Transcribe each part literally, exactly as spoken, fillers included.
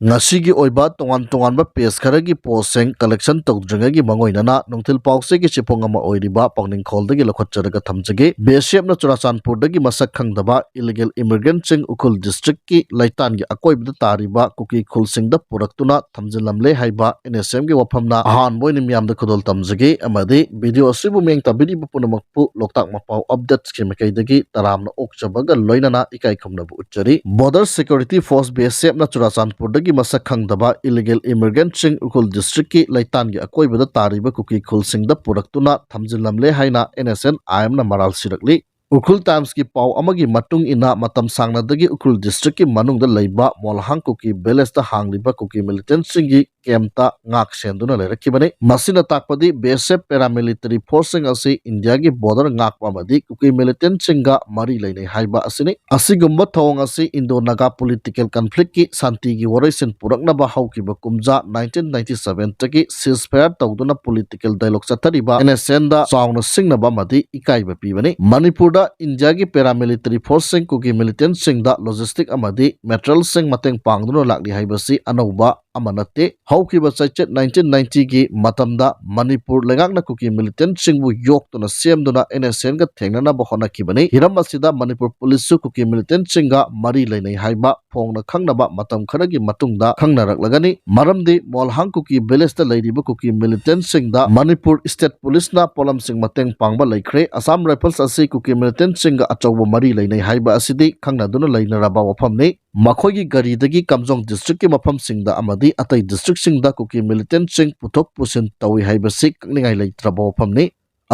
ꯉꯁꯤꯒꯤ ꯑꯣꯏꯕ ꯇꯣꯉꯥꯟ ꯇꯣꯉꯥꯟꯕ ꯄꯦꯖ ꯈꯔꯒꯤ ꯄꯣꯁꯁꯤꯡ ꯀꯂꯦꯛꯁꯟ ꯇꯧꯗ꯭ꯔꯤꯉꯩꯒꯤ ꯃꯥꯡꯑꯣꯏꯅꯅ ꯅꯨꯡꯊꯤꯜ ꯄꯥꯎꯆꯦꯒꯤ ꯆꯦꯐꯣꯡ ꯑꯃ ꯑꯣꯏꯔꯤꯕ ꯄꯥꯎꯅꯤꯡꯈꯣꯜꯗꯒꯤ ꯂꯧꯈꯠꯆꯔꯒ ꯊꯝꯖꯒꯦ꯫ ꯕꯤ ꯑꯦꯁ ꯑꯦꯐꯅ ꯆꯨꯔꯥꯆꯥꯟꯄꯨꯔꯗꯒꯤ ꯃꯁꯛ ꯈꯪꯗꯕ ꯏꯂꯤꯒꯦꯜ ꯏꯃꯤꯒ꯭ꯔꯦꯟꯠꯁꯤꯡ ꯎꯈ꯭ꯔꯨꯜ ꯗꯤꯁꯇ꯭ꯔꯤꯛꯀꯤ ꯂꯩꯇꯥꯟꯒꯤ ꯑꯀꯣꯏꯕꯗ ꯇꯥꯔꯤꯕ ꯀꯨꯀꯤ ꯈꯨꯜꯁꯤꯡꯗ ꯄꯨꯔꯛꯇꯨꯅ ꯊꯝꯖꯤꯜꯂꯝꯂꯦ ꯍꯥꯏꯕ ꯑꯦꯟ ꯑꯦꯁ ꯑꯦꯝꯒꯤ ꯋꯥꯐꯝꯅ ꯑꯍꯥꯟꯕ ꯑꯣꯏꯅ ꯃꯤꯌꯥꯝꯗ ꯈꯨꯗꯣꯜ ꯇꯝꯖꯒꯦ ꯑꯃꯗꯤ ꯚꯤꯗꯤꯑꯣ ꯑꯁꯤꯕꯨ ꯃꯤꯠꯌꯦꯡ ꯇꯥꯕꯤꯔꯤꯕ ꯄꯨꯝꯅꯃꯛꯄꯨ ꯂꯣꯛꯇꯥꯛ ꯃꯄꯥꯎ ꯑꯞꯗꯦꯠꯁꯀꯤ ꯃꯥꯏꯀꯩꯗꯒꯤ ꯇꯔꯥꯝꯅ ꯑꯣꯛꯆꯕꯒ ꯂꯣꯏꯅꯅ ꯏꯀꯥꯏ ꯈꯨꯝꯅꯕ ꯎꯠꯆꯔꯤ꯫ ꯕꯣꯔꯗꯔ ꯁꯦꯀ꯭ꯌꯨꯔꯤꯇꯤ ꯐꯣꯔꯁ ꯕꯤ ꯑꯦꯁ ꯑꯦꯐꯅ ꯆꯨꯔꯥꯆꯥꯟꯄꯨꯔꯗꯒꯤ ꯃꯁꯛ ꯈꯪꯗꯕ ꯏꯂꯤꯒꯦꯜ ꯏꯃꯤꯒ꯭ꯔꯦꯟꯠꯁꯤꯡ ꯎꯈ꯭ꯔꯨꯜ ꯗꯤꯁꯇ꯭ꯔꯤꯛꯀꯤ ꯂꯩꯇꯥꯟꯒꯤ ꯑꯀꯣꯏꯕꯗ ꯇꯥꯔꯤꯕ ꯀꯨꯀꯤ ꯈꯨꯜꯁꯤꯡꯗ ꯄꯨꯔꯛꯇꯨꯅ ꯊꯝꯖꯤꯜꯂꯝꯂꯦ ꯍꯥꯏꯅ ꯑꯦꯟ ꯑꯦꯁ ꯑꯦꯟ ꯑꯥꯏ ꯑꯦꯝꯅ ꯃꯔꯥꯜ ꯁꯤꯔꯛꯂꯤ꯫ ꯎꯈ꯭ꯔꯨꯜ ꯇꯥꯏꯝꯁꯀꯤ ꯄꯥꯎ ꯑꯃꯒꯤ ꯃꯇꯨꯡ ꯏꯟꯅ, ꯃꯇꯝ ꯁꯥꯡꯅꯗꯒꯤ ꯎꯈ꯭ꯔꯨꯜ ꯗꯤꯁꯇ꯭ꯔꯤꯛꯀꯤ ꯃꯅꯨꯡꯗ ꯂꯩꯕ ꯃꯣꯜꯍꯥꯡ ꯀꯨꯀꯤ ꯚꯤꯂꯦꯖꯇ ꯍꯥꯡꯂꯤꯕ ꯀꯨꯀꯤ ꯃꯤꯂꯤꯇꯦꯟꯠꯁꯤꯡꯒꯤ ꯀꯦꯝꯞꯇ ꯉꯥꯛ ꯁꯦꯟꯗꯨꯅ ꯂꯩꯔꯛꯈꯤꯕꯅꯤ꯫ ꯃꯁꯤꯅ ꯇꯥꯛꯄꯗꯤ ꯕꯤ ꯑꯦꯁ ꯑꯦꯐ ꯄꯦꯔꯥꯃꯤꯂꯤꯇꯔꯤ ꯐꯣꯔꯁꯁꯤꯡ ꯑꯁꯤ ꯏꯟꯗꯤꯌꯥꯒꯤ ꯕꯣꯔꯗꯔ ꯉꯥꯛꯄ ꯑꯃꯗꯤ ꯀꯨꯀꯤ ꯃꯤꯂꯤꯇꯦꯟꯠꯁꯤꯡꯒ ꯃꯔꯤ ꯂꯩꯅꯩ ꯍꯥꯏꯕ ꯑꯁꯤꯅꯤ꯫ ꯑꯁꯤꯒꯨꯝꯕ ꯊꯧꯑꯣꯡ ꯑꯁꯤ ꯏꯟꯗꯣ ꯅꯥꯒꯥ ꯄꯣꯂꯤꯇꯤꯀꯦꯜ ꯀꯟꯐ꯭ꯂꯤꯛꯀꯤ ꯁꯥꯟꯇꯤꯒꯤ ꯋꯥꯔꯣꯏꯁꯤꯟ ꯄꯨꯔꯛꯅꯕ ꯍꯧꯈꯤꯕ ꯀꯨꯝꯖꯥ ꯅꯥꯏꯟꯇꯤꯟ ꯅꯥꯏꯟꯇꯤ ꯁꯚꯦꯟꯗꯒꯤ ꯁꯤꯖꯐꯥꯌꯔ ꯇꯧꯗꯨꯅ ꯄꯣꯂꯤꯇꯤꯀꯦꯜ ꯗꯥꯏꯂꯣꯒ ꯆꯠꯊꯔꯤꯕ ꯑꯦꯟ ꯑꯦꯁ ꯑꯦꯟꯗ ꯆꯥꯎꯅ ꯁꯤꯡꯅꯕ ꯑꯃꯗꯤ ꯏꯀꯥꯏꯕ ꯄꯤꯕꯅꯤ꯫ ꯃꯅꯤꯄꯨꯔꯗ ꯏꯟꯗꯤꯌꯥꯒꯤ ꯄꯦꯔꯥꯃꯤꯂꯤꯇꯔꯤ ꯐꯣꯔꯁꯁꯤꯡ ꯀꯨꯀꯤ ꯃꯤꯂꯤꯇꯦꯟꯠꯁꯤꯡꯗ ꯂꯣꯖꯤꯁꯇꯤꯛ ꯑꯃꯗꯤ ꯃꯦꯇꯔꯤꯌꯦꯜꯁꯤꯡ ꯃꯇꯦꯡ ꯄꯥꯡꯗꯨꯅ ꯂꯥꯛꯂꯤ ꯍꯥꯏꯕꯁꯤ ꯑꯅꯧꯕ ꯑꯃ ꯅꯠꯇꯦ꯫ ꯍꯧꯈꯤꯕ ꯆꯩꯆꯠ ꯅꯥꯏꯟꯇꯤꯟ ꯅꯥꯏꯟꯇꯤꯒꯤ ꯃꯇꯝꯗ ꯃꯅꯤꯄꯨꯔ ꯂꯩꯉꯥꯛꯅ ꯀꯨꯀꯤ ꯃꯤꯂꯤꯇꯦꯟꯠꯁꯤꯡꯕꯨ ꯌꯣꯛꯇꯨꯅ ꯁꯦꯝꯗꯨꯅ ꯑꯦꯟ ꯑꯦꯁ ꯑꯦꯟꯒ ꯊꯦꯡꯅꯅꯕ ꯍꯣꯠꯅꯈꯤꯕꯅꯤ꯫ ꯍꯤꯔꯝ ꯑꯁꯤꯗ ꯃꯅꯤꯄꯨꯔ ꯄꯨꯂꯤꯁꯁꯨ ꯀꯨꯀꯤ ꯃꯤꯂꯤꯇꯦꯟꯠꯁꯤꯡꯒ ꯃꯔꯤ ꯂꯩꯅꯩ ꯍꯥꯏꯕ ꯐꯣꯡꯅ ꯈꯪꯅꯕ ꯃꯇꯝ ꯈꯔꯒꯤ ꯃꯇꯨꯡꯗ ꯈꯪꯅꯔꯛꯂꯒꯅꯤ꯫ ꯃꯔꯝꯗꯤ ꯃꯣꯜꯍꯥꯡ ꯀꯨꯀꯤ ꯚꯤꯂꯦꯖꯇ ꯂꯩꯔꯤꯕ ꯀꯨꯀꯤ ꯃꯤꯂꯤꯇꯦꯟꯠꯁꯤꯡꯗ ꯃꯅꯤꯄꯨꯔ ꯁ꯭ꯇꯦꯠ ꯄꯨꯂꯤꯁꯅ ꯄꯣꯠꯂꯝꯁꯤꯡ ꯃꯇꯦꯡ ꯄꯥꯡꯕ ꯂꯩꯈ꯭ꯔꯦ꯫ ꯑꯁꯥꯝ ꯔꯥꯏꯐꯜꯁ ꯑꯁꯤ ꯀꯨꯀꯤ ꯃꯤꯂꯤꯇꯦꯟꯠꯁꯤꯡꯒ ꯑꯆꯧꯕ ꯃꯔꯤ ꯂꯩꯅꯩ ꯍꯥꯏꯕ ꯑꯁꯤꯗꯤ ꯈꯪꯅꯗꯨꯅ ꯂꯩꯅꯔꯕ ꯋꯥꯐꯝꯅꯤ꯫ ꯃꯈꯣꯏꯒꯤ ꯒꯥꯔꯤꯗꯒꯤ ꯀꯥꯝꯖꯣꯡ ꯗꯤꯁꯇ꯭ꯔꯤꯛꯀꯤ ꯃꯐꯝꯁꯤꯡꯗ ꯑꯃꯗꯤ ꯑꯇꯩ ꯗꯤꯁꯇ꯭ꯔꯤꯛꯁꯤꯡꯗ ꯀꯨꯀꯤ ꯃꯤꯂꯤꯇꯦꯟꯠꯁꯤꯡ ꯄꯨꯊꯣꯛ ꯄꯨꯁꯤꯟ ꯇꯧꯏ ꯍꯥꯏꯕꯁꯤ ꯀꯛꯅꯤꯡꯉꯥꯏ ꯂꯩꯇ꯭ꯔꯕ ꯋꯥꯐꯝꯅꯤ꯫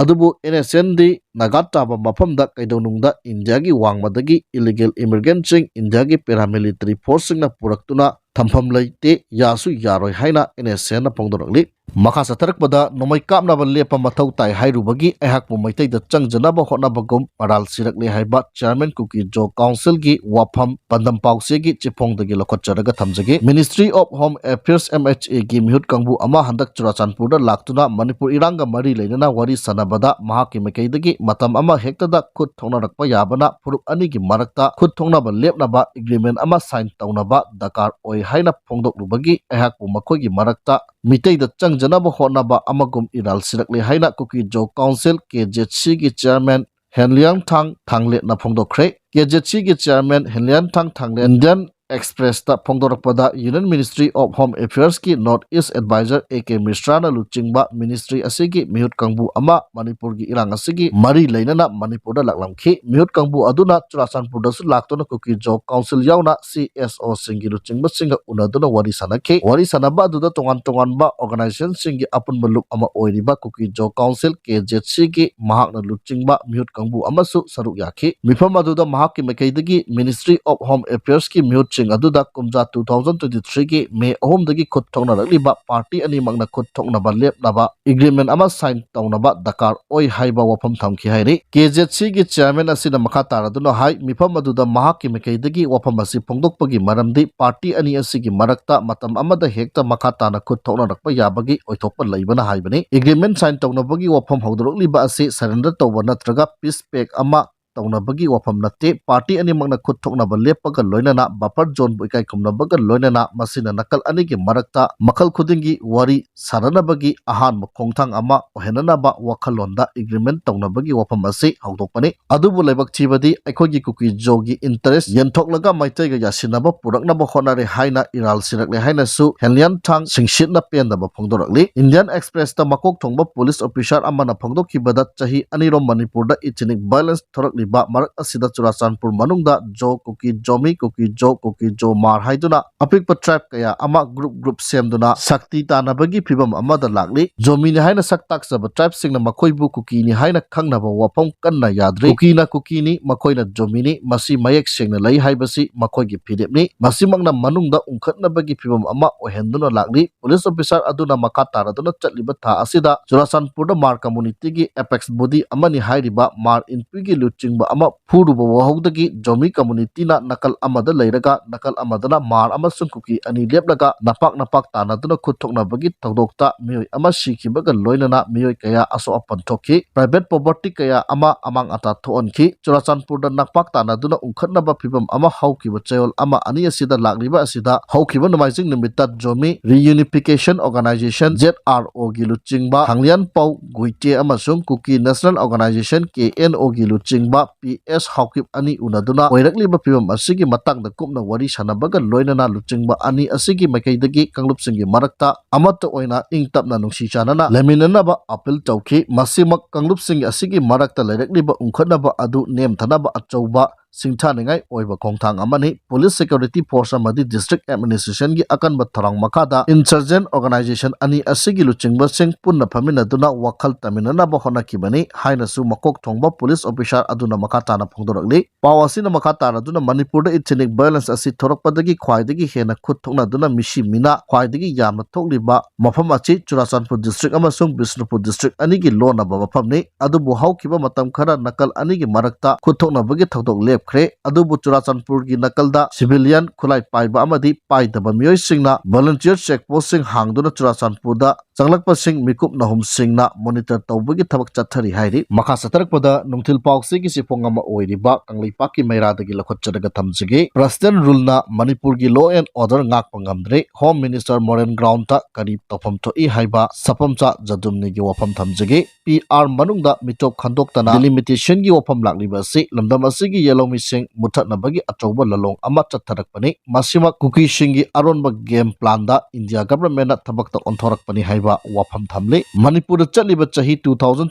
ꯑꯗꯨꯕꯨ ꯑꯦꯟ ꯑꯦꯁ ꯑꯦꯟꯗꯤ ꯅꯥꯒꯥ ꯇꯥꯕ ꯃꯐꯝꯗ ꯀꯩꯗꯧꯅꯨꯡꯗ ꯏꯟꯗꯤꯌꯥꯒꯤ ꯋꯥꯡꯃꯗꯒꯤ ꯏꯂꯤꯒꯦꯜ ꯏꯃꯤꯒ꯭ꯔꯦꯟꯠꯁꯤꯡ ꯏꯟꯗꯤꯌꯥꯒꯤ ꯄꯦꯔꯥꯃꯤꯂꯤꯇꯔꯤ ꯐꯣꯔꯁꯁꯤꯡꯅ ꯄꯨꯔꯛꯇꯨꯅ ꯊꯝꯐꯝ ꯂꯩꯇꯦ, ꯌꯥꯁꯨ ꯌꯥꯔꯣꯏ ꯍꯥꯏꯅ ꯑꯦꯟ ꯑꯦꯁ ꯑꯦꯟꯅ ꯐꯣꯡꯗꯣꯔꯛꯂꯤ꯫ ꯃꯈꯥ ꯆꯠꯊꯔꯛꯄꯗ ꯅꯣꯡꯃꯩ ꯀꯥꯞꯅꯕ ꯂꯦꯞꯄ ꯃꯊꯧ ꯇꯥꯏ ꯍꯥꯏꯔꯨꯕꯒꯤ ꯑꯩꯍꯥꯛꯄꯨ ꯃꯩꯇꯩꯗ ꯆꯪꯖꯅꯕ ꯍꯣꯠꯅꯕꯒꯨꯝ ꯃꯔꯥꯜ ꯁꯤꯔꯛꯂꯦ ꯍꯥꯏꯕ ꯆꯤꯌꯥꯔꯃꯦꯟ ꯀꯨꯀꯤ ꯖꯣ ꯀꯥꯎꯟꯁꯤꯜꯒꯤ ꯋꯥꯐꯝ ꯄꯥꯟꯗꯝ ꯄꯥꯎꯆꯦꯒꯤ ꯆꯦꯐꯣꯡꯗꯒꯤ ꯂꯧꯈꯠꯆꯔꯒ ꯊꯝꯖꯒꯦ꯫ Ministry of home affairs, M H ꯑꯦꯒꯤ ꯃꯤꯍꯨꯠ ꯀꯥꯡꯕꯨ ꯑꯃ ꯍꯟꯗꯛ ꯆꯨꯔꯥꯆꯥꯟꯄꯨꯔꯗ ꯂꯥꯛꯇꯨꯅ ꯃꯅꯤꯄꯨꯔ ꯏꯔꯥꯡꯒ ꯃꯔꯤ ꯂꯩꯅꯅ ꯋꯥꯔꯤ ꯁꯥꯟꯅꯕꯗ ꯃꯍꯥꯛꯀꯤ ꯃꯥꯏꯀꯩꯗꯒꯤ ꯃꯇꯝ ꯑꯃ ꯍꯦꯛꯇꯗ ꯈꯨꯠ ꯊꯣꯛꯅꯔꯛꯄ ꯌꯥꯕꯅ ꯐꯨꯔꯨꯞ ꯑꯅꯤꯒꯤ ꯃꯔꯛꯇ ꯈꯨꯠ ꯊꯣꯛꯅꯕ ꯂꯦꯞꯅꯕ ꯑꯦꯒ꯭ꯔꯤꯃꯦꯟ ꯑꯃ ꯁꯥꯏꯟ ꯇꯧꯅꯕ ꯗꯔꯀꯥꯔ ꯑꯣꯏ ꯍꯥꯏꯅ ꯐꯣꯡꯗꯣꯛꯂꯨꯕꯒꯤ ꯑꯩꯍꯥꯛꯄꯨ ꯃꯈꯣꯏꯒꯤ ꯃꯔꯛꯇ ꯃꯤꯇꯩꯗ ꯆꯪꯖꯅꯕ ꯍꯣꯠꯅꯕ ꯑꯃꯒꯨꯝ ꯏꯔꯥꯜ ꯁꯤꯔꯛꯂꯦ ꯍꯥꯏꯅ Kuki Zo council, K Z ꯁꯤꯒꯤ ꯆꯤꯌꯔꯃꯦꯟ ꯍꯦꯟꯂꯤꯌꯥꯡꯊꯥꯡ ꯊꯥꯡꯂꯦꯠꯅ ꯐꯣꯡꯗꯣꯛꯈ꯭ꯔꯦ꯫ ꯀꯦ ꯖꯦꯠ ꯁꯤꯒꯤ ꯆꯤꯌꯔꯃꯦꯟ ꯍꯦꯟꯂꯤꯌꯥꯡꯊꯥꯡ ꯊꯥꯡꯂꯦꯠ Indian Expressꯇ ꯐꯣꯡꯗꯣꯔꯛꯄꯗ, Union Ministry of Home Affairꯁꯀꯤ North East Advisor A K ꯃꯤꯁ꯭ꯔꯥꯅ ꯂꯨꯆꯤꯡꯕ ꯃꯤꯅꯤꯁꯇ꯭ꯔꯤ ꯑꯁꯤꯒꯤ ꯃꯤꯍꯨꯠ ꯀꯥꯡꯕꯨ ꯑꯃ ꯃꯅꯤꯄꯨꯔꯒꯤ ꯏꯔꯥꯡ ꯑꯁꯤꯒꯤ ꯃꯔꯤ ꯂꯩꯅꯅ ꯃꯅꯤꯄꯨꯔꯗ ꯂꯥꯛꯂꯝꯈꯤ꯫ ꯃꯤꯍꯨꯠ ꯀꯥꯡꯕꯨ ꯑꯗꯨꯅ ꯆꯨꯔꯥꯆꯥꯟꯄꯨꯔꯗꯁꯨ ꯂꯥꯛꯇꯨꯅ ꯀꯨꯀꯤ ꯖꯣ ꯀꯥꯎꯟꯁꯤꯜ ꯌꯥꯎꯅ ꯁꯤ ꯑꯦꯁ ꯑꯣꯁꯤꯡꯒꯤ ꯂꯨꯆꯤꯡꯕꯁꯤꯡꯒ ꯎꯅꯗꯨꯅ ꯋꯥꯔꯤ ꯁꯥꯟꯅꯈꯤ꯫ ꯋꯥꯔꯤ ꯁꯥꯟꯅꯕ ꯑꯗꯨꯗ ꯇꯣꯉꯥꯟ ꯇꯣꯉꯥꯟꯕ organizationꯁꯤꯡꯒꯤ ꯑꯄꯨꯟꯕ ꯂꯨꯞ ꯑꯃ ꯑꯣꯏꯔꯤꯕ ꯀꯨꯀꯤ ꯖꯣ ꯀꯥꯎꯟꯁꯤꯜ, ꯀꯦ ꯖꯦꯠ ꯁꯤꯒꯤ ꯃꯍꯥꯛꯅ ꯂꯨꯆꯤꯡꯕ ꯃꯤꯍꯨꯠ ꯀꯥꯡꯕꯨ ꯑꯃꯁꯨ ꯁꯔꯨꯛ ꯌꯥꯈꯤ꯫ ꯃꯤꯐꯝ ꯑꯗꯨꯗ ꯃꯍꯥꯛꯀꯤ ꯃꯥꯏꯀꯩꯗꯒꯤ Ministry of Home Affairsꯀꯤ ꯃꯤꯍꯨꯠꯁꯤꯡ ꯑꯗꯨꯗ ꯀꯨꯝꯖꯥ two thousand twenty threeꯒꯤ ꯃꯦ ꯑꯍꯨꯝꯗꯒꯤ ꯈꯨꯠ ꯊꯣꯛꯅꯔꯛꯂꯤꯕ ꯄꯥꯔꯇꯤ ꯑꯅꯤꯃꯛꯅ ꯈꯨꯠ ꯊꯣꯛꯅꯕ ꯂꯦꯞꯅꯕ agreement ꯑꯃ sign ꯇꯧꯅꯕ ꯗꯔꯀꯥꯔ ꯑꯣꯏ ꯍꯥꯏꯕ ꯋꯥꯐꯝ ꯊꯝꯈꯤ ꯍꯥꯏꯔꯤ꯫ ꯀꯦ ꯖꯦꯠ ꯁꯤꯒꯤ ꯆꯤꯌꯔꯃꯦꯟ ꯑꯁꯤꯅ ꯃꯈꯥ ꯇꯥꯔꯗꯨꯅ ꯍꯥꯏ, ꯃꯤꯐꯝ ꯑꯗꯨꯗ ꯃꯍꯥꯛꯀꯤ ꯃꯥꯏꯀꯩꯗꯒꯤ ꯋꯥꯐꯝ ꯑꯁꯤ ꯐꯣꯡꯗꯣꯛꯄꯒꯤ ꯃꯔꯝꯗꯤ ꯄꯥꯔꯇꯤ ꯑꯅꯤ ꯑꯁꯤꯒꯤ ꯃꯔꯛꯇ ꯃꯇꯝ ꯑꯃꯗ ꯍꯦꯛꯇ ꯃꯈꯥ ꯇꯥꯅ ꯈꯨꯠ ꯊꯣꯛꯅꯔꯛꯄ ꯌꯥꯕꯒꯤ ꯑꯣꯏꯊꯣꯛꯄ ꯂꯩꯕꯅ ꯍꯥꯏꯕꯅꯤ꯫ Agreement sign ꯇꯧꯅꯕꯒꯤ ꯋꯥꯐꯝ ꯍꯧꯗꯣꯔꯛꯂꯤꯕ ꯑꯁꯤ surrender ꯇꯧꯕ ꯅꯠꯇ꯭ꯔꯒ peace pact ꯑꯃ ꯇꯧꯅꯕꯒꯤ ꯋꯥꯐꯝ ꯅꯠꯇꯦ꯫ ꯄꯥꯔꯇꯤ ꯑꯅꯤꯃꯛꯅ ꯈꯨꯠ ꯊꯣꯛꯅꯕ ꯂꯦꯞꯄꯒ ꯂꯣꯏꯅꯅ buffer zoneꯕꯨ ꯏꯀꯥꯏ ꯈꯨꯝꯅꯕꯒ ꯂꯣꯏꯅꯅ ꯃꯁꯤꯅ ꯅꯥꯀꯜ ꯑꯅꯤꯒꯤ ꯃꯔꯛꯇ ꯃꯈꯜ ꯈꯨꯗꯤꯡꯒꯤ ꯋꯥꯔꯤ ꯁꯥꯅꯅꯕꯒꯤ ꯑꯍꯥꯟꯕ ꯈꯣꯡꯊꯥꯡ ꯑꯃ ꯑꯣꯏꯍꯟꯅꯅꯕ ꯋꯥꯈꯜꯂꯣꯟꯗ agreement ꯇꯧꯅꯕꯒꯤ ꯋꯥꯐꯝ ꯑꯁꯤ ꯍꯧꯗꯣꯛꯄꯅꯤ꯫ ꯑꯗꯨꯕꯨ ꯂꯥꯏꯕꯛ ꯊꯤꯕꯗꯤ ꯑꯩꯈꯣꯏꯒꯤ ꯀꯨꯀꯤ ꯖꯣꯒꯤ interest ꯌꯦꯟꯊꯣꯛꯂꯒ ꯃꯩꯇꯩꯒ ꯌꯥꯁꯤꯟꯅꯕ ꯄꯨꯔꯛꯅꯕ ꯍꯣꯠꯅꯔꯦ ꯍꯥꯏꯅ ꯏꯔꯥꯜ ꯁꯤꯔꯛꯂꯦ ꯍꯥꯏꯅꯁꯨ ꯍꯦꯟꯂꯤꯌꯥꯟꯊꯥꯡ ꯁꯤꯡꯁꯤꯠꯅ ꯄꯦꯟꯗꯕ ꯐꯣꯡꯗꯣꯔꯛꯂꯤ꯫ Indian Expressꯇ ꯃꯀꯣꯛ ꯊꯣꯡꯕ police officer ꯑꯃꯅ ꯐꯣꯡꯗꯣꯛꯈꯤꯕꯗ ꯆꯍꯤ ꯑꯅꯤꯔꯣꯝ ꯃꯅꯤꯄꯨꯔꯗ ethnic violence ꯊꯣꯔꯛꯂꯤꯕ ꯃꯔꯛ ꯑꯁꯤꯗ ꯆꯨꯔꯥꯆꯥꯟꯄꯨꯔ ꯃꯅꯨꯡꯗ ꯖꯣ, ꯀꯨꯀꯤ ꯖꯣꯃꯤ, ꯀꯨꯀꯤ ꯖꯣ, ꯀꯨꯀꯤ ꯖꯣ ꯃꯥꯔ ꯍꯥꯏꯗꯨꯅ ꯑꯄꯤꯛꯄ tribe ꯀꯌꯥ ꯑꯃ group group ꯁꯦꯝꯗꯨꯅ ꯁꯛꯇꯤ ꯇꯥꯟꯅꯕꯒꯤ ꯐꯤꯕꯝ ꯑꯃꯗ ꯂꯥꯛꯂꯤ꯫ ꯖꯣꯃꯤꯅꯤ ꯍꯥꯏꯅ ꯁꯛ ꯇꯥꯛꯆꯕ tribeꯁꯤꯡꯅ ꯃꯈꯣꯏꯕꯨ ꯀꯨꯀꯤꯅꯤ ꯍꯥꯏꯅ ꯈꯪꯅꯕ ꯋꯥꯐꯝ ꯀꯟꯅ ꯌꯥꯗ꯭ꯔꯤ꯫ ꯀꯨꯀꯤꯅ ꯀꯨꯀꯤꯅꯤ, ꯃꯈꯣꯏꯅ ꯖꯣꯃꯤꯅꯤ, ꯃꯁꯤ ꯃꯌꯦꯛ ꯁꯦꯡꯅ ꯂꯩ ꯍꯥꯏꯕꯁꯤ ꯃꯈꯣꯏꯒꯤ ꯐꯤꯔꯦꯞꯅꯤ꯫ ꯃꯁꯤꯃꯛꯅ ꯃꯅꯨꯡꯗ ꯎꯪꯈꯠꯅꯕꯒꯤ ꯐꯤꯕꯝ ꯑꯃ ꯑꯣꯏꯍꯟꯗꯨꯅ ꯂꯥꯛꯂꯤ꯫ Police officer ꯑꯗꯨꯅ ꯃꯈꯥ ꯇꯥꯔꯗꯨꯅ ꯆꯠꯂꯤꯕ ꯊꯥ ꯑꯁꯤꯗ ꯆꯨꯔꯥꯆꯥꯟꯄꯨꯔꯗ ꯃꯥꯔ communityꯒꯤ apex body ꯑꯃꯅꯤ ꯍꯥꯏꯔꯤꯕ ꯃꯥꯔ ꯏꯟꯄꯤꯒꯤ ꯂꯨꯆꯤꯡ ꯂꯨꯆꯤꯡꯕ ꯑꯃ ꯐꯨꯔꯨꯕ ꯋꯥꯍꯧꯗꯒꯤ ꯖꯣꯃꯤ community ꯅ ꯅꯥꯀꯜ ꯑꯃꯗ ꯂꯩꯔꯒ ꯅꯥꯀꯜ ꯑꯃꯗꯅ ꯃꯥꯔ ꯑꯃꯁꯨꯡ ꯀꯨꯀꯤ ꯑꯅꯤ ꯂꯦꯞꯂꯒ ꯅꯄꯥꯛ ꯅꯄꯥꯛ ꯇꯥꯟꯅꯗꯨꯅ ꯈꯨꯠ ꯊꯣꯛꯅꯕꯒꯤ ꯊꯧꯗꯣꯛꯇ ꯃꯤꯑꯣꯏ ꯑꯃ ꯁꯤꯈꯤꯕꯒ ꯂꯣꯏꯅꯅ ꯃꯤꯑꯣꯏ ꯀꯌꯥ ꯑꯁꯣꯛ ꯑꯄꯟ ꯊꯣꯛꯈꯤ꯫ Private property ꯀꯌꯥ ꯑꯃ ꯑꯃꯥꯡ ꯑꯇꯥ ꯊꯣꯛꯍꯟꯈꯤ꯫ ꯆꯨꯔꯥꯆꯥꯟꯄꯨꯔꯗ ꯅꯥꯛꯄꯥꯛ ꯇꯥꯟꯅꯗꯨꯅ ꯎꯪꯈꯠꯅꯕ ꯐꯤꯕꯝ ꯑꯃ ꯍꯧꯈꯤꯕ ꯆꯌꯣꯜ ꯑꯃ ꯑꯅꯤ ꯑꯁꯤꯗ ꯂꯥꯛꯂꯤꯕ ꯑꯁꯤꯗ ꯍꯧꯈꯤꯕ ꯅꯣꯡꯃꯥꯏꯖꯤꯡ ꯅꯨꯃꯤꯠꯇ Zomi Reunification Organization, Z R ꯑꯣ ꯒꯤ ꯂꯨꯆꯤꯡꯕ ꯊꯥꯡꯂꯤꯌꯥꯟ ꯄꯥꯎ ꯒꯨꯏꯇꯦ ꯑꯃꯁꯨꯡ ꯀꯨꯀꯤ National Organization, ꯀꯦ ꯑꯦꯟ ꯑꯣ ꯒꯤ ꯂꯨꯆꯤꯡꯕ ꯄꯤ ꯑꯦꯁ ꯍꯥꯎꯀꯤꯞ ꯑꯅꯤ ꯎꯅꯗꯨꯅ ꯑꯣꯏꯔꯛꯂꯤꯕ ꯐꯤꯕꯝ ꯑꯁꯤꯒꯤ ꯃꯇꯥꯡꯗ ꯀꯨꯞꯅ ꯋꯥꯔꯤ ꯁꯥꯟꯅꯕꯒ ꯂꯣꯏꯅꯅ ꯂꯨꯆꯤꯡꯕ ꯑꯅꯤ ꯑꯁꯤꯒꯤ ꯃꯥꯏꯀꯩꯗꯒꯤ ꯀꯥꯡꯂꯨꯞꯁꯤꯡꯒꯤ ꯃꯔꯛꯇ ꯑꯃꯠꯇ ꯑꯣꯏꯅ ꯏꯪ ꯇꯞꯅ ꯅꯨꯡꯁꯤ ꯆꯥꯟꯅꯅ ꯂꯩꯃꯤꯟꯅꯅꯕ ꯑꯄꯤꯜ ꯇꯧꯈꯤ꯫ ꯃꯁꯤꯃꯛ ꯀꯥꯡꯂꯨꯞꯁꯤꯡ ꯑꯁꯤꯒꯤ ꯃꯔꯛꯇ ꯂꯩꯔꯛꯂꯤꯕ ꯎꯪꯈꯠꯅꯕ ꯑꯗꯨ ꯅꯦꯝꯊꯅꯕ ꯑꯆꯧꯕ ꯁꯤꯡꯊꯥꯅꯤꯡꯉꯥꯏ ꯑꯣꯏꯕ ꯈꯣꯡꯊꯥꯡ ꯑꯃꯅꯤ꯫ Police security force ꯑꯃꯗꯤ district administration ꯒꯤ ꯑꯀꯟꯕ ꯊꯧꯔꯥꯡ ꯃꯈꯥꯗ insurgent organization ꯑꯅꯤ ꯑꯁꯤꯒꯤ ꯂꯨꯆꯤꯡꯕꯁꯤꯡ ꯄꯨꯟꯅ ꯐꯝꯃꯤꯟꯅꯗꯨꯅ ꯋꯥꯈꯜ ꯇꯥꯃꯤꯟꯅꯅꯕ ꯍꯣꯠꯅꯈꯤꯕꯅꯤ ꯍꯥꯏꯅꯁꯨ ꯃꯀꯣꯛ ꯊꯣꯡꯕ police officer ꯑꯗꯨꯅ ꯃꯈꯥ ꯇꯥꯅ ꯐꯣꯡꯗꯣꯔꯛꯂꯤ꯫ ꯄꯥꯎ ꯑꯁꯤꯅ ꯃꯈꯥ ꯇꯥꯔꯗꯨꯅ ꯃꯅꯤꯄꯨꯔꯗ ethnic violence ꯑꯁꯤ ꯊꯣꯔꯛꯄꯗꯒꯤ ꯈ꯭ꯋꯥꯏꯗꯒꯤ ꯍꯦꯟꯅ ꯈꯨꯠ ꯊꯣꯛꯅꯗꯨꯅ ꯃꯤꯁꯤ ꯃꯤꯅꯥ ꯈ꯭ꯋꯥꯏꯗꯒꯤ ꯌꯥꯝꯅ ꯊꯣꯛꯂꯤꯕ ꯃꯐꯝ ꯑꯁꯤ ꯆꯨꯔꯥꯆꯥꯟꯄꯨꯔ district ꯑꯃꯁꯨꯡ ꯕꯤꯁꯅꯨꯄꯨꯔ district ꯑꯅꯤꯒꯤ ꯂꯣꯟꯅꯕ ꯃꯐꯝꯅꯤ꯫ ꯑꯗꯨꯕꯨ ꯍꯧꯈꯤꯕ ꯃꯇꯝ ꯈꯔ ꯅꯥꯀꯜ ꯑꯅꯤꯒꯤ ꯃꯔꯛꯇ ꯈꯨꯠ ꯊꯣꯛꯅꯕꯒꯤ ꯊꯧꯗꯣꯛ ꯂꯦꯞꯈ꯭ꯔꯦ꯫ ꯑꯗꯨꯕꯨ ꯆꯨꯔꯥꯆꯥꯟꯄꯨꯔꯒꯤ ꯅꯥꯀꯜꯗ civilian ꯈꯨꯠꯂꯥꯏ ꯄꯥꯏꯕ ꯑꯃꯗꯤ ꯄꯥꯏꯗꯕ ꯃꯤꯑꯣꯏꯁꯤꯡꯅ volunteer check post ꯁꯤꯡ ꯍꯥꯡꯗꯨꯅ ꯆꯨꯔꯥꯆꯥꯟꯄꯨꯔꯗ ꯆꯪꯂꯛꯄꯁꯤꯡ ꯃꯤꯀꯨꯞ ꯅꯍꯨꯝꯁꯤꯡꯅ monitor ꯇꯧꯕꯒꯤ ꯊꯕꯛ ꯆꯠꯊꯔꯤ ꯍꯥꯏꯔꯤ꯫ ꯃꯈꯥ ꯆꯠꯊꯔꯛꯄꯗ ꯅꯨꯡꯊꯤꯜ ꯄꯥꯎꯆꯦꯒꯤ ꯆꯦꯐꯣꯡ ꯑꯃ ꯑꯣꯏꯔꯤꯕ ꯀꯪꯂꯩꯄꯥꯛꯀꯤ ꯃꯩꯔꯥꯗꯒꯤ ꯂꯧꯈꯠꯆꯔꯒ ꯊꯝꯖꯒꯦ꯫ President rule ꯅ ꯃꯅꯤꯄꯨꯔꯒꯤ law and order ꯉꯥꯛꯄ ꯉꯝꯗ꯭ꯔꯦ꯫ Home Minister ꯃꯣꯔꯦꯟ ground ꯇ ꯀꯔꯤ ꯇꯧꯐꯝ ꯊꯣꯛꯏ ꯍꯥꯏꯕ ꯁꯐꯝꯆꯥ ꯖꯗꯨꯝꯅꯤꯒꯤ ꯋꯥꯐꯝ ꯊꯝꯖꯒꯦ꯫ ꯄꯤ ꯑꯥꯔ ꯃꯅꯨꯡꯗ ꯃꯤꯇꯣꯞ ꯈꯟꯗꯣꯛꯇꯅ delimitation ꯒꯤ ꯋꯥꯐꯝ ꯂꯥꯛꯂꯤꯕ ꯑꯁꯤ ꯂꯝꯗꯝ ꯑꯁꯤꯒꯤ ꯌꯦꯜꯍꯧꯃꯤꯁꯤꯡ ꯃꯨꯠꯊꯠꯅꯕꯒꯤ ꯑꯆꯧꯕ ꯂꯂꯣꯡ ꯑꯃ ꯆꯠꯊꯔꯛꯄꯅꯤ꯫ ꯃꯁꯤꯃꯛ ꯀꯨꯀꯤꯁꯤꯡꯒꯤ ꯑꯔꯣꯟꯕ game plan ꯗ India government ꯅ ꯊꯕꯛꯇ ꯑꯣꯟꯊꯣꯔꯛꯄꯅꯤ ꯍꯥꯏꯕ ꯋꯥꯐꯝ ꯊꯝꯂꯤ꯫ ꯃꯅꯤꯄꯨꯔꯗ ꯆꯠꯂꯤꯕ ꯆꯍꯤ two thousand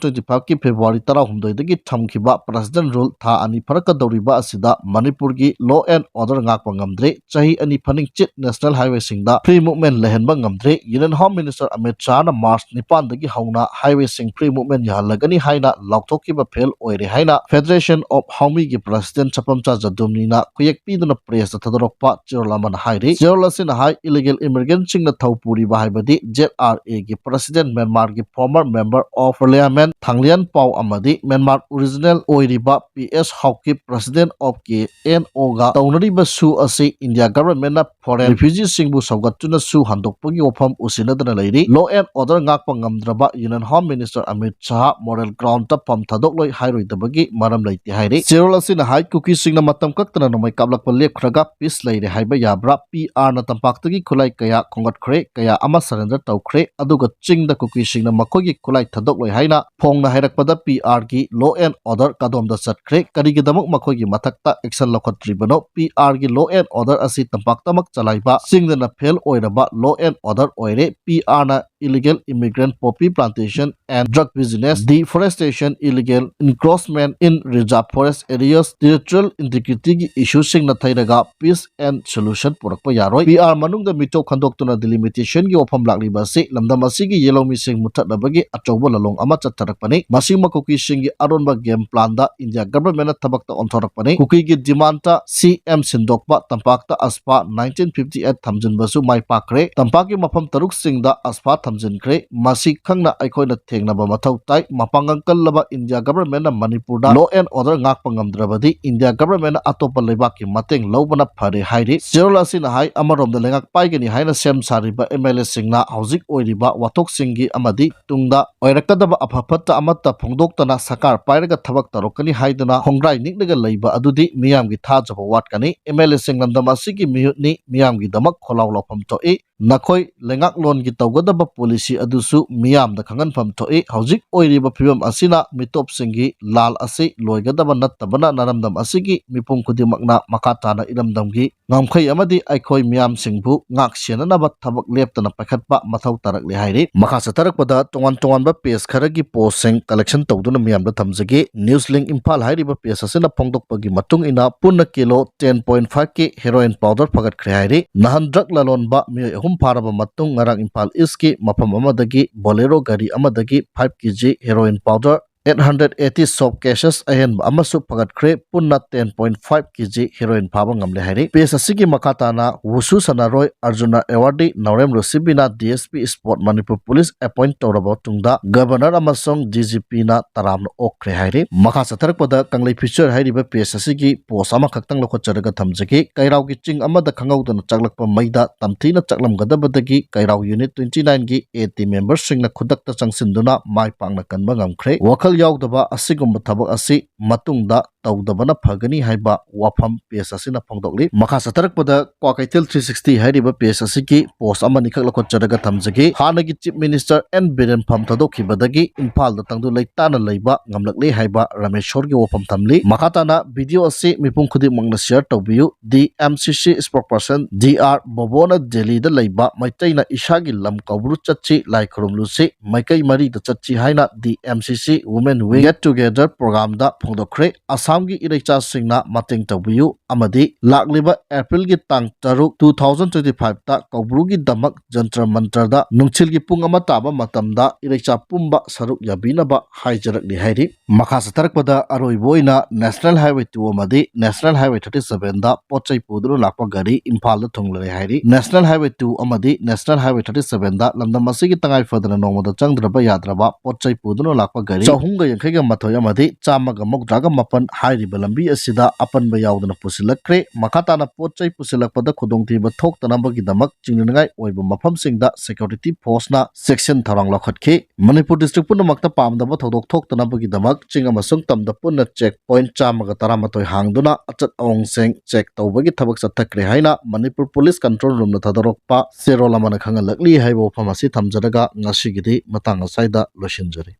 twenty five ꯀꯤ February ꯇꯔꯥꯍꯨꯝꯗꯣꯏꯗꯒꯤ ꯊꯝꯈꯤꯕ President rule ꯊꯥ ꯑꯅꯤ ꯐꯥꯔꯛꯀꯗꯧꯔꯤꯕ ꯑꯁꯤꯗ ꯃꯅꯤꯄꯨꯔꯒꯤ law and order ꯉꯥꯛꯄ ꯉꯝꯗ꯭ꯔꯦ꯫ ꯆꯍꯤ ꯑꯅꯤ ꯐꯥꯅꯤꯡꯆꯤꯠ national highway ꯁꯤꯡꯗ free movement ꯂꯩꯍꯟꯕ ꯉꯝꯗ꯭ꯔꯦ꯫ Union Home Minister Amit ꯁꯥꯍꯅ March ꯅꯤꯄꯥꯟꯗꯒꯤ ꯍꯧꯅ highway ꯁꯤꯡ free movement ꯌꯥꯍꯜꯂꯒꯅꯤ ꯍꯥꯏꯅ ꯂꯥꯎꯊꯣꯛꯈꯤꯕ fail ꯑꯣꯏꯔꯦ ꯍꯥꯏꯅ Federation of ꯍꯥꯎꯃꯤꯒꯤ President ꯁꯐꯝꯆꯥ ꯖꯗꯨꯝꯅꯤꯅ ꯈꯨꯌꯦꯛ ꯄꯤꯗꯨꯅ press ꯇ ꯊꯥꯗꯣꯔꯛꯄ ꯆꯦꯔꯣꯜ ꯑꯃꯅ ꯍꯥꯏꯔꯤ꯫ ꯆꯦꯔꯣꯜ ꯑꯁꯤꯅ ꯍꯥꯏ, illegal immigrant ꯁꯤꯡꯅ ꯊꯧ ꯄꯨꯔꯤꯕ ꯍꯥꯏꯕꯗꯤ ꯖꯦꯠ ꯑꯥꯔ ꯑꯦ ꯒꯤ President, Myanmar ꯒꯤ former Member of Parliament ꯊꯥꯡꯂꯤꯌꯥꯟ ꯄꯥꯎ ꯑꯃꯗꯤ Myanmar original ꯑꯣꯏꯔꯤꯕ P S Haokip, President of K N O ꯒ ꯇꯧꯅꯔꯤꯕ ꯁꯨ ꯑꯁꯤ India government ꯅ foreign refugee ꯁꯤꯡꯕꯨ ꯁꯧꯒꯠꯇꯨꯅ ꯁꯨ ꯍꯟꯗꯣꯛꯄꯒꯤ ꯋꯥꯐꯝ ꯎꯁꯤꯟꯅꯗꯅ ꯂꯩꯔꯤ꯫ Law and order ꯉꯥꯛꯄ ꯉꯝꯗ꯭ꯔꯕ Union Home Minister Amit Shah moral ground ꯇ ꯐꯝ ꯊꯥꯗꯣꯛꯂꯣꯏ ꯍꯥꯏꯔꯣꯏꯗꯕꯒꯤ ꯃꯔꯝ ꯂꯩꯇꯦ ꯍꯥꯏꯔꯤ꯫ ꯆꯦꯔꯣꯜ ꯑꯁꯤꯅ ꯍꯥꯏ, ꯀꯨꯀꯤꯁꯤꯡꯅ ꯃꯇꯝ ꯀꯛꯇꯅ ꯅꯣꯡꯃꯩ ꯀꯥꯞꯂꯛꯄ ꯂꯦꯞꯈ꯭ꯔꯒ peace ꯂꯩꯔꯦ ꯍꯥꯏꯕ ꯌꯥꯕ꯭ꯔꯥ? P R ꯅ ꯇꯝꯄꯥꯛꯇꯒꯤ ꯈꯨꯠꯂꯥꯏ ꯀꯌꯥ ꯈꯣꯝꯒꯠꯈ꯭ꯔꯦ, ꯀꯌꯥ ꯑꯃ surrender ꯇꯧꯈ꯭ꯔꯦ, ꯑꯗꯨꯒ ꯆꯤꯡꯗ ꯀꯨꯀꯤꯁꯤꯡꯅ ꯃꯈꯣꯏꯒꯤ ꯈꯨꯠꯂꯥꯏ ꯊꯥꯗꯣꯛꯂꯣꯏ ꯍꯥꯏꯅ ꯐꯣꯡꯅ ꯍꯥꯏꯔꯛꯄꯗ P R ꯒꯤ law and order ꯀꯗꯣꯝꯗ ꯆꯠꯈ꯭ꯔꯦ? ꯀꯔꯤꯒꯤꯗꯃꯛ ꯃꯈꯣꯏꯒꯤ ꯃꯊꯛꯇ action ꯂꯧꯈꯠꯇ꯭ꯔꯤꯕꯅꯣ? P R ꯒꯤ law and order ꯑꯁꯤ ꯇꯝꯄꯥꯛꯇꯃꯛ ꯆꯂꯥꯏꯕ, ꯆꯤꯡꯗꯅ fail ꯑꯣꯏꯔꯕ law and order ꯑꯣꯏꯔꯦ꯫ P R ꯅ illegal immigrant, poppy plantation and drug business, deforestation, illegal encroachment in reserve forest areas, territorial integrity ꯒꯤ issue ꯁꯤꯡ ꯅꯥꯊꯩꯔꯒ peace and solution ꯄꯨꯔꯛꯄ ꯌꯥꯔꯣꯏ꯫ P R ꯃꯅꯨꯡꯗ ꯃꯤꯇꯣꯞ ꯈꯟꯗꯣꯛꯇꯨꯅ delimitation ꯒꯤ ꯋꯥꯐꯝ ꯂꯥꯛꯂꯤꯕ ꯑꯁꯤ ꯂꯝꯗꯝ ꯑꯁꯤꯒꯤ ꯌꯦꯜꯍꯧꯃꯤꯁꯤꯡ ꯃꯨꯠꯊꯠꯅꯕꯒꯤ ꯑꯆꯧꯕ ꯂꯥꯂꯣꯡ ꯑꯃ ꯆꯠꯊꯔꯛꯄꯅꯤ꯫ ꯃꯁꯤꯃ ꯀꯨꯀꯤꯁꯤꯡꯒꯤ ꯑꯔꯣꯟꯕ game plan ꯗ India government ꯅ ꯊꯕꯛꯇ ꯑꯣꯟꯊꯣꯔꯛꯄꯅꯤ꯫ ꯀꯨꯀꯤꯒꯤ demand ꯇ C M ꯁꯤꯟꯗꯣꯛꯄ, ꯇꯝꯄꯥꯛꯇ AFSPA nineteen fifty eight ꯊꯝꯖꯤꯟꯕꯁꯨ ꯃꯥꯏ ꯄꯥꯛꯈ꯭ꯔꯦ꯫ ꯇꯝꯄꯥꯛꯀꯤ ꯃꯐꯝ ꯇꯔꯨꯛꯁꯤꯡꯗ AFSPA ꯊꯝꯖꯤꯟꯈ꯭ꯔꯦ꯫ ꯃꯁꯤ ꯈꯪꯅ ꯑꯩꯈꯣꯏꯅ ꯊꯦꯡꯅꯕ ꯃꯊꯧ ꯇꯥꯏ꯫ ꯃꯄꯥꯡꯒꯜ ꯀꯜꯂꯕ India government ꯅ ꯃꯅꯤꯄꯨꯔꯗ law and order ꯉꯥꯛꯄ ꯉꯝꯗ꯭ꯔꯕꯗꯤ India government ꯅ ꯑꯇꯣꯞꯄ ꯂꯩꯕꯥꯛꯀꯤ ꯃꯇꯦꯡ ꯂꯧꯕꯅ ꯐꯔꯦ ꯍꯥꯏꯔꯤ꯫ ꯆꯦꯔꯣꯜ ꯑꯁꯤꯅ ꯍꯥꯏ, ꯑꯃꯔꯣꯝꯗ ꯂꯩꯉꯥꯛ ꯄꯥꯏꯒꯅꯤ ꯍꯥꯏꯅ ꯁꯦꯝ ꯁꯥꯔꯤꯕ M L A ꯁꯤꯡꯅ ꯍꯧꯖꯤꯛ ꯑꯣꯏꯔꯤꯕ ꯋꯥꯊꯣꯛꯁꯤꯡꯒꯤ ꯑꯃꯗꯤ ꯇꯨꯡꯗ ꯑꯣꯏꯔꯛꯀꯗꯕ ꯑꯐ ꯐꯠꯇ ꯑꯃꯠꯇ ꯐꯣꯡꯗꯣꯛꯇꯅ ꯁꯔꯀꯥꯔ ꯄꯥꯏꯔꯒ ꯊꯕꯛ ꯇꯧꯔꯛꯀꯅꯤ ꯍꯥꯏꯗꯨꯅ ꯈꯣꯡꯒ꯭ꯔꯥꯏ ꯅꯤꯛꯂꯒ ꯂꯩꯕ ꯑꯗꯨꯗꯤ ꯃꯤꯌꯥꯝꯒꯤ ꯊꯥꯖꯕ ꯋꯥꯠꯀꯅꯤ꯫ M L A ꯁꯤꯡ ꯂꯝꯗꯝ ꯑꯁꯤꯒꯤ ꯃꯤꯍꯨꯠꯅꯤ, ꯃꯤꯌꯥꯝꯒꯤꯗꯃꯛ ꯈꯣꯜꯂꯥꯎ ꯂꯥꯎꯐꯝ ꯊꯣꯛꯏ꯫ ꯅꯈꯣꯏ ꯂꯩꯉꯥꯛꯂꯣꯟꯒꯤ ꯇꯧꯒꯗꯕ policy ꯑꯗꯨꯁꯨ ꯃꯤꯌꯥꯝꯗ ꯈꯪꯍꯟꯐꯝ ꯊꯣꯛꯏ꯫ ꯍꯧꯖꯤꯛ ꯑꯣꯏꯔꯤꯕ ꯐꯤꯕꯝ ꯑꯁꯤꯅ ꯃꯤꯇꯣꯞꯁꯤꯡꯒꯤ ꯂꯥꯜ ꯑꯁꯤ ꯂꯣꯏꯒꯗꯕ ꯅꯠꯇꯕꯅ ꯅꯔꯝꯗꯝ ꯑꯁꯤꯒꯤ ꯃꯤꯄꯨꯝ ꯈꯨꯗꯤꯡꯃꯛꯅ ꯃꯈꯥ ꯇꯥꯅ ꯏꯔꯝꯗꯝꯒꯤ ꯉꯝꯈꯩ ꯑꯃꯗꯤ ꯑꯩꯈꯣꯏ ꯃꯤꯌꯥꯝꯁꯤꯡꯕꯨ ꯉꯥꯛ ꯁꯦꯟꯅꯅꯕ ꯊꯕꯛ ꯂꯦꯞꯇꯅ ꯄꯥꯏꯈꯠꯄ ꯃꯊꯧ ꯇꯥꯔꯛꯂꯦ ꯍꯥꯏꯔꯤ꯫ ꯃꯈꯥ ꯆꯠꯊꯔꯛꯄꯗ ꯇꯣꯉꯥꯟ ꯇꯣꯉꯥꯟꯕ page ꯈꯔꯒꯤ post ꯁꯤꯡ collection ꯇꯧꯗꯨꯅ ꯃꯤꯌꯥꯝꯗ ꯊꯝꯖꯒꯦ꯫ News Link Imphal ꯍꯥꯏꯔꯤꯕ page ꯑꯁꯤꯅ ꯐꯣꯡꯗꯣꯛꯄꯒꯤ ꯃꯇꯨꯡ ꯏꯟꯅ ꯄꯨꯟꯅ kilo ten point five ꯀꯤ heroin powder ꯐꯥꯒꯠꯈ꯭ꯔꯦ ꯍꯥꯏꯔꯤ꯫ ꯅꯍꯥꯟ drug ꯂꯂꯣꯟꯕ ꯃꯤꯑꯣꯏ ꯑꯍꯨꯝ ꯐꯥꯔꯕ ꯃꯇꯨꯡ ꯉꯔꯥꯡ ꯏꯝꯐꯥꯜ East ꯀꯤ ꯃꯐꯝ ꯑꯃꯗꯒꯤ Bolero ꯒꯥꯔꯤ ꯑꯃꯗꯒꯤ five K G heroin powder eight hundred eighty soap cases ꯑꯍꯦꯟꯕ ꯑꯃꯁꯨ ꯐꯒꯠꯈ꯭ꯔꯦ꯫ ꯄꯨꯟꯅ ten point five ꯀꯦꯖꯤ heroin ꯐꯥꯕ ꯉꯝꯂꯦ ꯍꯥꯏꯔꯤ꯫ Page ꯑꯁꯤꯒꯤ ꯃꯈꯥ ꯇꯥꯅ ꯋꯨꯁꯨ ꯁꯥꯟꯅꯔꯣꯏ ꯑꯔꯖꯨꯅ awardee ꯅꯥꯎꯔꯦꯝ ꯔꯣꯁꯤꯕꯤꯅ D S P Sport Manipur police appoint ꯇꯧꯔꯕ ꯃꯇꯨꯡꯗ Governor ꯑꯃꯁꯨꯡ D G Pꯅ ꯇꯔꯥꯝꯅ ꯑꯣꯛꯈ꯭ꯔꯦ ꯍꯥꯏꯔꯤ꯫ ꯃꯈꯥ ꯆꯠꯊꯔꯛꯄꯗ ꯀꯪꯂꯩ ꯐ꯭ꯌꯨꯆꯔ ꯍꯥꯏꯔꯤꯕ page ꯑꯁꯤꯒꯤ post ꯑꯃꯈꯛꯇꯪ ꯂꯧꯈꯠꯆꯔꯒ ꯊꯝꯖꯒꯦ꯫ ꯀꯩꯔꯥꯎꯒꯤ ꯆꯤꯡ ꯑꯃꯗ ꯈꯪꯍꯧꯗꯅ ꯆꯥꯛꯂꯛꯄ ꯃꯩꯗ ꯇꯝꯊꯤꯅ ꯆꯥꯛꯂꯝꯒꯗꯕꯗꯒꯤ ꯀꯩꯔꯥꯎ Unit twenty nineꯒꯤ AT memberꯁꯤꯡꯅ ꯈꯨꯗꯛꯇ ꯆꯪꯁꯤꯟꯗꯨꯅ ꯃꯥꯏ ꯄꯥꯛꯅ ꯀꯟꯕ ꯉꯝꯈ꯭ꯔꯦ꯫ ꯋꯥꯈꯜ ꯌꯥꯎꯗꯕ ꯑꯁꯤꯒꯨꯝꯕ ꯊꯕꯛ ꯑꯁꯤ ꯃꯇꯨꯡꯗ ꯇꯧꯗꯕꯅ ꯐꯒꯅꯤ ꯍꯥꯏꯕ ꯋꯥꯐꯝ page ꯑꯁꯤꯅ ꯐꯣꯡꯗꯣꯛꯂꯤ꯫ ꯃꯈꯥ ꯆꯠꯊꯔꯛꯄꯗ ꯀ꯭ꯋꯥꯀꯩꯊꯦꯜ three sixty ꯍꯥꯏꯔꯤꯕ page ꯑꯁꯤꯒꯤ post ꯑꯃꯅꯤꯈꯛ ꯂꯧꯈꯠꯆꯔꯒ ꯊꯝꯖꯒꯦ꯫ ꯍꯥꯟꯅꯒꯤ Chief Minister N ꯕꯤꯔꯦꯟ ꯐꯝ ꯊꯥꯗꯣꯛꯈꯤꯕꯗꯒꯤ ꯏꯝꯐꯥꯜꯗ ꯇꯪꯗꯨ ꯂꯩꯇꯥꯅ ꯂꯩꯕ ꯉꯝꯂꯛꯂꯦ ꯍꯥꯏꯕ ꯔꯥꯃꯦꯁꯣꯔꯒꯤ ꯋꯥꯐꯝ ꯊꯝꯂꯤ꯫ ꯃꯈꯥ ꯇꯥꯅ video ꯑꯁꯤ ꯃꯤꯄꯨꯝ ꯈꯨꯗꯤꯡꯃꯛꯅ share ꯇꯧꯕꯤꯌꯨ꯫ D M C C spokesperson D R ꯕꯣꯕꯣꯅ ꯗꯦꯜꯂꯤꯗ ꯂꯩꯕ ꯃꯩꯇꯩꯅ ꯏꯁꯥꯒꯤ ꯂꯝ ꯀꯧꯕ꯭ꯔꯨ ꯆꯠꯁꯤ, ꯂꯥꯏ ꯈꯨꯔꯨꯝꯂꯨꯁꯤ, ꯃꯥꯏꯀꯩ ꯃꯔꯤꯗ ꯆꯠꯁꯤ ꯍꯥꯏꯅ D M C C Women Wing Get Together programꯗ ꯐꯣꯡꯗꯣꯛꯈ꯭ꯔꯦ꯫ ꯑꯁꯥꯝꯒꯤ ꯏꯔꯩꯆꯥꯁꯤꯡꯅ ꯃꯇꯦꯡ ꯇꯧꯕꯤꯌꯨ ꯑꯃꯗꯤ ꯂꯥꯛꯂꯤꯕ Aprilꯒꯤ ꯇꯥꯡ ꯇꯔꯨꯛ, two thousand twenty fiveꯇ ꯀꯧꯕ꯭ꯔꯨꯒꯤꯗꯃꯛ ꯖꯟꯇꯔ ꯃꯟꯇꯔꯗ ꯅꯨꯡꯊꯤꯜꯒꯤ ꯄꯨꯡ ꯑꯃ ꯇꯥꯕ ꯃꯇꯝꯗ ꯏꯔꯩꯆꯥ ꯄꯨꯝꯕ ꯁꯔꯨꯛ ꯌꯥꯕꯤꯅꯕ ꯍꯥꯏꯖꯔꯛꯂꯤ ꯍꯥꯏꯔꯤ꯫ ꯃꯈꯥ ꯆꯠꯊꯔꯛꯄꯗ ꯑꯔꯣꯏꯕ ꯑꯣꯏꯅ National Highway two ꯑꯃꯗꯤ National Highway thirty sevenꯗ ꯄꯣꯠ ꯆꯩ ꯄꯨꯗꯨꯅ ꯂꯥꯛꯄ ꯒꯥꯔꯤ ꯏꯝꯐꯥꯜꯗ ꯊꯨꯡꯂꯔꯦ ꯍꯥꯏꯔꯤ꯫ National Highway two ꯑꯃꯗꯤ National Highway thirty sevenꯗ ꯂꯝꯗꯝ ꯑꯁꯤꯒꯤ ꯇꯉꯥꯏ ꯐꯗꯅ ꯅꯣꯡꯃꯗ ꯆꯪꯗ꯭ꯔꯕ ꯌꯥꯗ꯭ꯔꯕ ꯄꯣꯠ ꯆꯩ ꯄꯨꯗꯨꯅ ꯂꯥꯛꯄ ꯒꯥꯔꯤ ꯆꯍꯨꯝꯒ ꯌꯥꯡꯈꯩꯒ ꯃꯥꯊꯣꯏ ꯑꯃꯗꯤ ꯆꯥꯝꯃꯒ ꯃꯧꯗ꯭ꯔꯥꯒ ꯃꯥꯄꯟ ꯍꯥꯏꯔꯤꯕ ꯂꯝꯕꯤ ꯑꯁꯤꯗ ꯑꯄꯟꯕ ꯌꯥꯎꯗꯅ ꯄꯨꯁꯤꯜꯂꯛꯈ꯭ꯔꯦ꯫ ꯃꯈꯥ ꯇꯥꯅ ꯄꯣꯠ ꯆꯩ ꯄꯨꯁꯤꯜꯂꯛꯄꯗ ꯈꯨꯗꯣꯡꯊꯤꯕ ꯊꯣꯛꯇꯅꯕꯒꯤꯗꯃꯛ ꯆꯤꯡꯅꯅꯤꯡꯉꯥꯏ ꯑꯣꯏꯕ ꯃꯐꯝꯁꯤꯡꯗ security forceꯅ ꯆꯦꯛꯁꯤꯟ ꯊꯧꯔꯥꯡ ꯂꯧꯈꯠꯈꯤ꯫ ꯃꯅꯤꯄꯨꯔ district ꯄꯨꯝꯅꯃꯛꯇ ꯄꯥꯝꯗꯕ ꯊꯧꯗꯣꯛ ꯊꯣꯛꯇꯅꯕꯒꯤꯗꯃꯛ ꯆꯤꯡ ꯑꯃꯁꯨꯡ ꯇꯝꯗ ꯄꯨꯟꯅ check point ꯆꯥꯝꯃꯒ ꯇꯔꯥꯃꯥꯊꯣꯏ ꯍꯥꯡꯗꯨꯅ ꯑꯆꯠ ꯑꯋꯣꯡꯁꯤꯡ check ꯇꯧꯕꯒꯤ ꯊꯕꯛ ꯆꯠꯊꯈ꯭ꯔꯦ ꯍꯥꯏꯅ ꯃꯅꯤꯄꯨꯔ Police Control Roomꯅ ꯊꯥꯗꯣꯔꯛꯄ ꯆꯦꯔꯣꯜ ꯑꯃꯅ ꯈꯪꯍꯜꯂꯛꯂꯤ ꯍꯥꯏꯕ ꯋꯥꯐꯝ ꯑꯁꯤ ꯊꯝꯖꯔꯒ ꯉꯁꯤꯒꯤꯗꯤ ꯃꯇꯥꯡ ꯑꯁ꯭ꯋꯥꯏꯗ ꯂꯣꯏꯁꯤꯟꯖꯔꯤ꯫